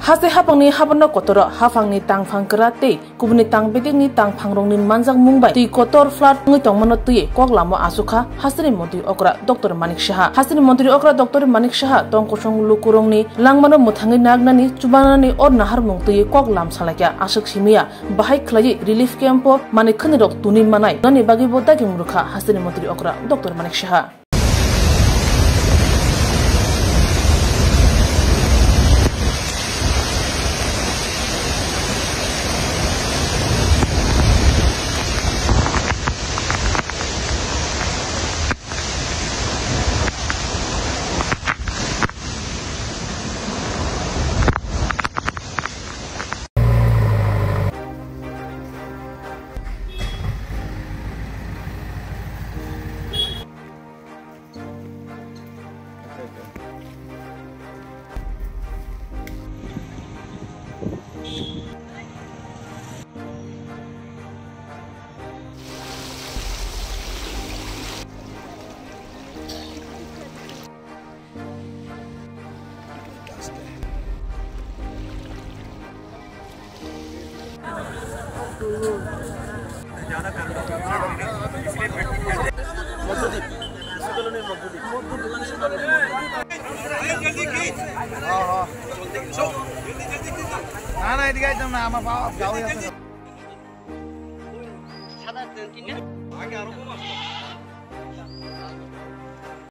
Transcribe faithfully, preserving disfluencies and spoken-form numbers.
Haste haphangni haborno kotoro haphangni tangphang kwra tei kubuni tang bedekni tangphangrokni manjakmung bai twi kotor flood wngwi tongmano twiwi kok lamo achukha hasteni montri okra Doctor Manik Saha. Hasteni montri okra Doctor Manik Saha tong kosong lukurokni langmano mwthangwi naknani chubanani or naharmung twiwi kok lam salaikha. Aswk simiya bahai khwlaiwi relief camp o manwi khwnirok tunwi manai nani bagwi bo daging rwkha hasteni montri okra Doctor Manik Saha. না, না, এদিকে একদম না, আমার বাবা গাঁওয়ে আছে।